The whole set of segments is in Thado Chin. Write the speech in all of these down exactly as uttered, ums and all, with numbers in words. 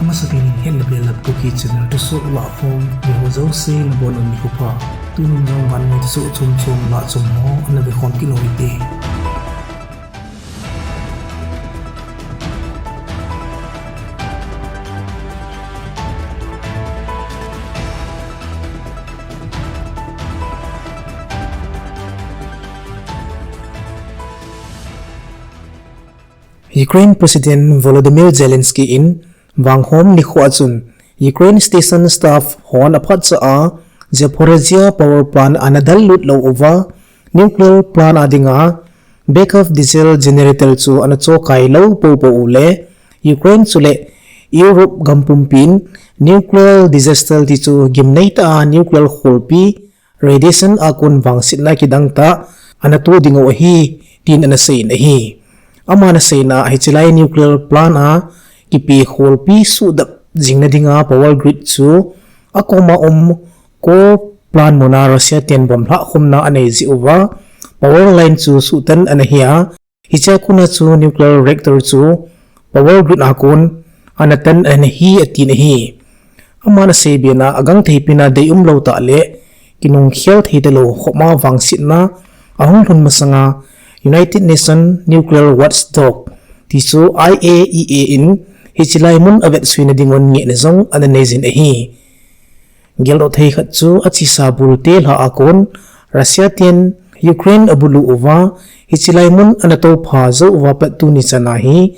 Amasapen in Hetna Belap Kuki channel thusoh lahkhom, mi ho jouse nabonun nikho pha. Tunin jong vannoi thusoh chomchom lah chom ho ana vekhom kit u hite. Ukraine President Volodymyr Zelensky in vanghom nikho a chun Ukraine station staff hon aphatcha a Zaporizhzhia power plant ana dallut lou uva, nuclear plant a dinga backup diesel generator chu ana chokai lou poupou u le, Ukraine chule Europe gam pumpin nuclear disaster ti chu gimnei tah a nuclear kholpi radiation a kon vangsetna kidang tah ana to ding u ahi, tin ana seiyin ahi. Aman aseina a, hiche lai nuclear plant a kipe kholpi suhdap jingna dinga power grid chu akoma um coal plant muna Russia ten bomb lhahkhumna anei jeh uva power line chu suhtan ana hi a, hichea kona chu nuclear reactor chu power grid a kon ana tan ana hi atin ahi. Aman aseibe na, agangthei pen a deium lou tah le kinungkhel thei talou khopma vangsetna ahung lhun masanga United Nations Nuclear Watchdog ti chu I A E A in hiche lai mun avetsuina dingun ngehna jong ana neijin ahi. Geldoh thei khat chu achesa bul te lha a kon Russia ten Ukraine abulu uva, hiche lai mun ana toupha jou uva pat tuni chan a hi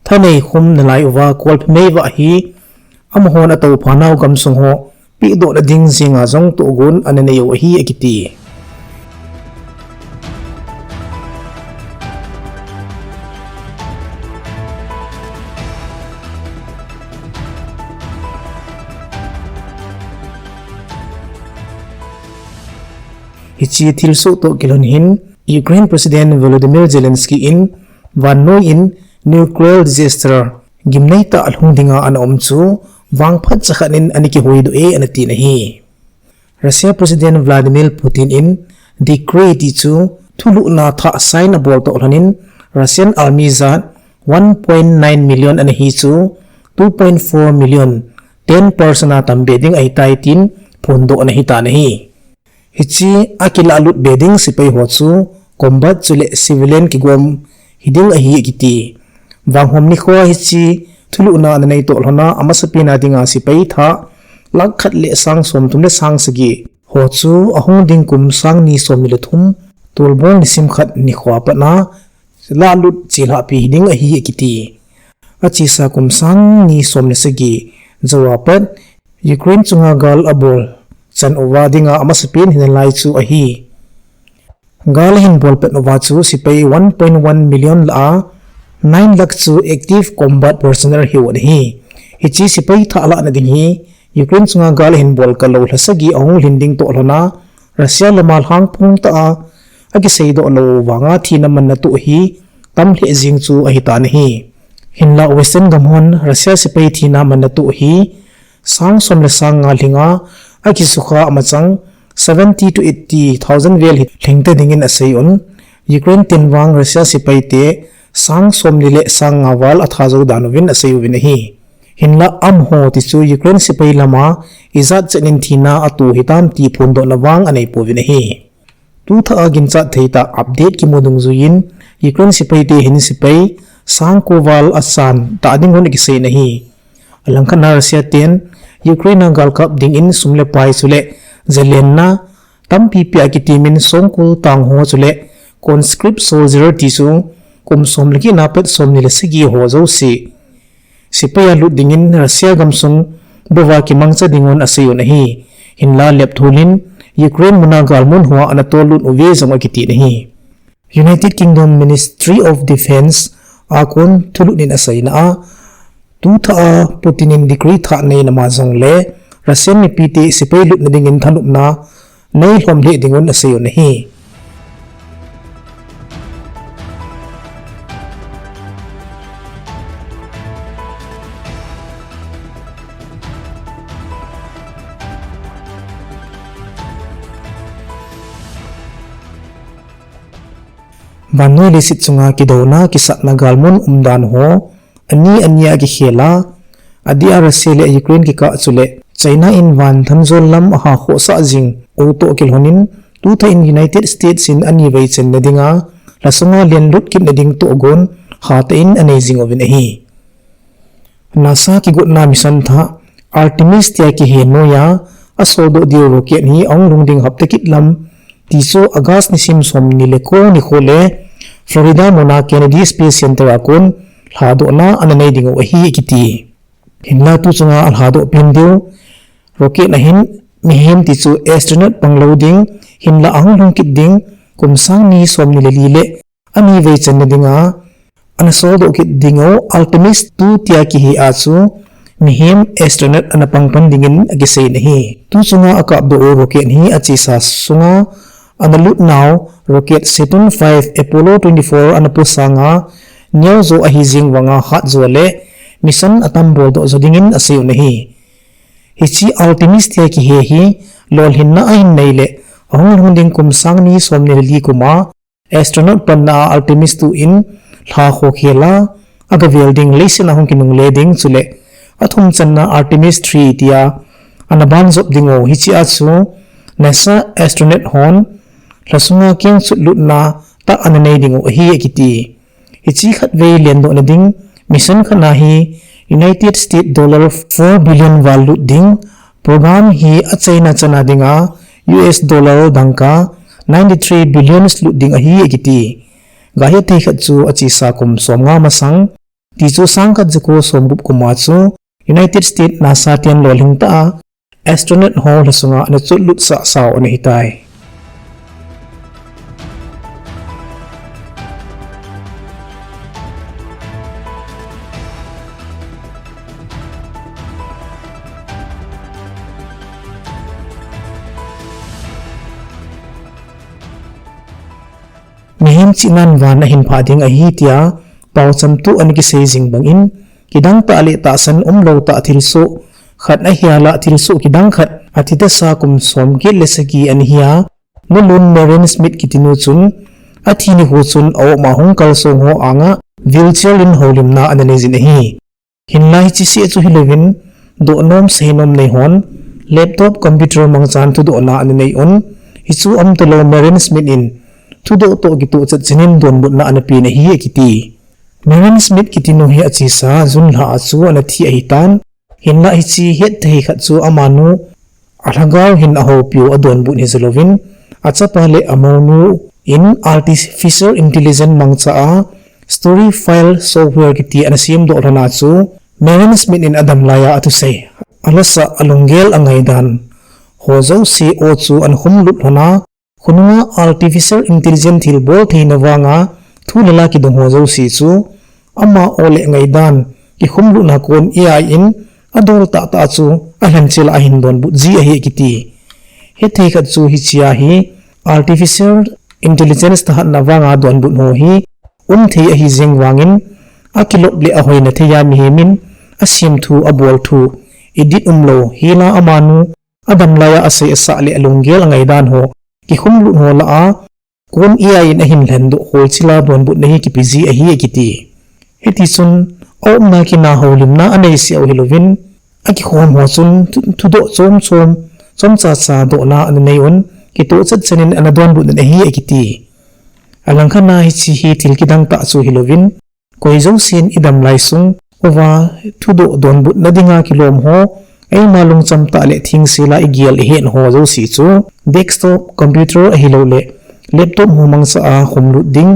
thanei khum nalai uva kolphe meivah hi amahon atoupha nau gamsung ho pehdohna ding jenga jong tohgon ana nei u ahi akiti. Hiche thilsoh toh kilhon hin Ukraine President Volodymyr Zelensky in vannoi in nuclear disaster gimnei tah lhung dinga ana um chu vangphat chakhat in ana kihoidoh e ana tin ahi. Russia President Vladimir Putin in decree ti chu thulhuhna thah sign abol toh lhon in Russian army jat one point nine million ana hi chu two point four million, ten percent a tambe ding ahitai tin phondoh ana hitan ahi. Hiche akilahlut be ding sepai ho chu combat chule civilian kigom hiding ahi akiti. Vanghom nikho a hiche thulhuhna ana nei toh lhon a amasapen a dinga sepai thah lakh khat le sang somthum le sang sagi ho chu ahung ding kum sang ni somni le thum, tolbol nisim khat nikho a pat a lahlut chelhahpi hiding ahi akiti. Achesa kum sang ni somni le sagi jou a pat Ukraine chunga gal abol chan uva dinga amasapen hinalai chu ahi. Gal ahin bolpet uva chu sepai one point one million lah a, nine lakh chu active combat personnel hiu ana hi. Hiche sepai thah lahna ding hi Ukraine chunga gal ahin bol kal lou lha sagi ahung lhin ding toh lhon a, Russia lama lhangphong tah a akiseidoh lou vanga thina manna toh hi tam lheh jeng chu ahitan ahi. Hinla Western gam hon Russia sepai thina manna toh hi sang som le sang nga lhinga akisukha amachang seventy to eighty thousand vel hi lhingta dingin aseiun. Ukraine ten vang Russia sepai te sang somni le sang nga val atha jou dan uvin aseiuvin ahi. Hinla amaho ti chu Ukraine sepai lama ijat chet in thina ato hitam ti phondohna vang aneipouvin ahi. Tuthah a ginchat theitah update kimu dungjuiyin Ukraine sepai te hin sepai sang ko val achan tah dingun akiseiyin ahi. Alangkhat a Russia ten Ukraine a galkap dingin sum le pai chule jalenna tampi pia kitimin songkul tangho chule conscript soldier ti chu kum som le get a pat somni le sagi ho jouse sepai a lut dingin Russia gamsung bouva kimangcha dingun aseiun ahi. Hinla leptholin Ukraine muna galmun hoa ana tollut uve jong akitin ahi. United Kingdom Ministry of Defence a kon thulhut in aseina a, tuthah a Putin in decree thah neina ma jongle Russian mipite sepai lutna dingin thanopna neilhom lheh dingun aseiun ahi. Vannoi leiset chunga kidouna kisatna galmun umdan ho ani ani a kikhel a, Adeh a Russia le Ukraine kikah chule China in van thanjol lam aha khohsah jing u toh kilhonin, tuthah in United States in anivei channa dinga lhasunga lenlut kitna ding tohgon hatah in anei jing uvin ahi. NASA kigotna mission thah Artemis tia kihe noiya asoldoh diu rocket hi ahung lhung ding hapta kit lam, tichu August nisim somni le ko nikho le Florida muna Kennedy Space Center a kon lhadohna ana nei diu ahi akiti. Hinla tuchunga alhadoh pen diu rocket ahin mihem tichu astronaut panglou ding, hinla ahung lhung kit ding kum sangni somni le li le anivei channa dinga ana soldoh kit diu Artemis two tia kihe a chu mihem astronaut ana pangpan dingin akiseiyin ahi. Tuchunga akapdoh u rocket hi achesa sunga ana lutnau rocket Saturn five Apollo twenty-four ana pusanga neojo ahi jeng vanga hatjo le mission atam boldoh jo dingin aseiyu ahi. Hiche Artemis tia kihe hi lolhinna ahin nei le ahung lhung ding kum sangni somni le li kuma astronaut panna a Artemis two in lhakho khela agavel ding, leiset a hung kinungle ding chule athum channa Artemis three tia ana banjop diu, hichea chu NASA astronaut hon lhasunga kengchot lutna tah ana nei diu ahi akiti. Hiche khatvei lendohna ding mission khatna hi United States dollar four billion val lut ding, program hi achaina chana dinga U S dollar dangka ninety-three billions lut ding ahi akiti. Gahet thei khat chu achesa kum somnga masang, tichu sangkhat jako somgup kuma chu United States NASA ten lolhing tah a astronaut ho lhasunga ana chotlut sah sao ana hitai. Mihem chihnan van ahin phah ding ahi tia paochamtu ana kisei jing bangin, kidang tah le tahsan umlou tah thilsoh khat ahilah thilsoh kidang khat athi tasa kum somget le sagi ana hi a, Nu Lynn Marianne Smith kitinu chun athi nikho chun a-op a hung kalsong ho anga wheelchair in houlimna ana neijin ahi. Hinla hiche seh chu hilouvin, dohnom seinom nei hon laptop computer mangchan thudohna ana nei un, hichu umtalou Marianne Smith in thudoh toh kitoh chet chenin donbutna ana pen ahi akiti. Marianne Smith kitinu hi achesa June lha a chu ana thi ahitan, hinla hiche hetthei khat chu amanu alhagao hin ahoupiu adonbut hijalouvin, achapa le amounu in artificial intelligence mangcha a Storyfile software kiti ana semdoh lhona chu Marianne Smith in adam laiya athusei, alhasam, alunggel angaidan ho jouse o chu ana khumlut lhona, khonunga artificial intelligence thilbol theina vanga thu le la kidong ho jouse chu ama o le ngaidan kikhumlutna kon A I in adol tahtah chu alhenchil a ahin donbut ji ahi akiti. Hetthei khat chu hichea hi artificial intelligence thahatna vanga donbut ho hi umthei ahi jeng vangin, akilop le ahoina theiya mihemin asemthu abolthu edit umlou hila amanu adam laiya asei asah le alunggel angaidan ho kikhumlut ho lah a kon A I in ahin lhendoh holchila donbutna hi kipeji ahi akiti. Hitichun, a-opna kina houlimna aneisah u hilouvin, akikhom ho chun thu-, thudoh chomchom, chomchacha dohna ana nei un, kitoh chet chenin ana donbut un ahi akiti. Alangkhatna hiche hi thil kidang tah chu hilouvin, koi jousen idam lai sung uva thudoh donbutna dinga kilom ho, eima lungcham tah le thengsel a igel ihet ho jouse chu desktop computer ahilouleh laptop ho mangcha a khumlut ding,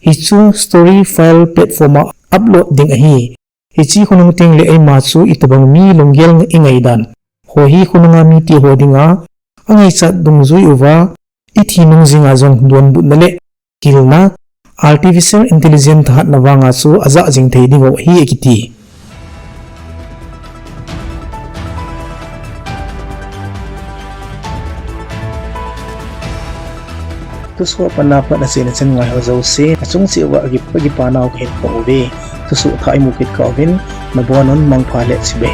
hichu Storyfile platform a upload ding ahi. Hiche khonung tengle eima chu itobang mi lunggel ingaidan ho hi khonunga mite ho dinga angaichat dungjui uva, ithi nung jinga jong donbutna le kilna artificial intelligence thahatna vanga chu ajah jing thei diu ahi akiti. Thusoh a pat na pat achaina chan ngai ho jouse, achung cheh uva akipa, akipa nau kahin phong uve. Thusoh thah imu kit kah uvin, nabonun mangpha le chibai.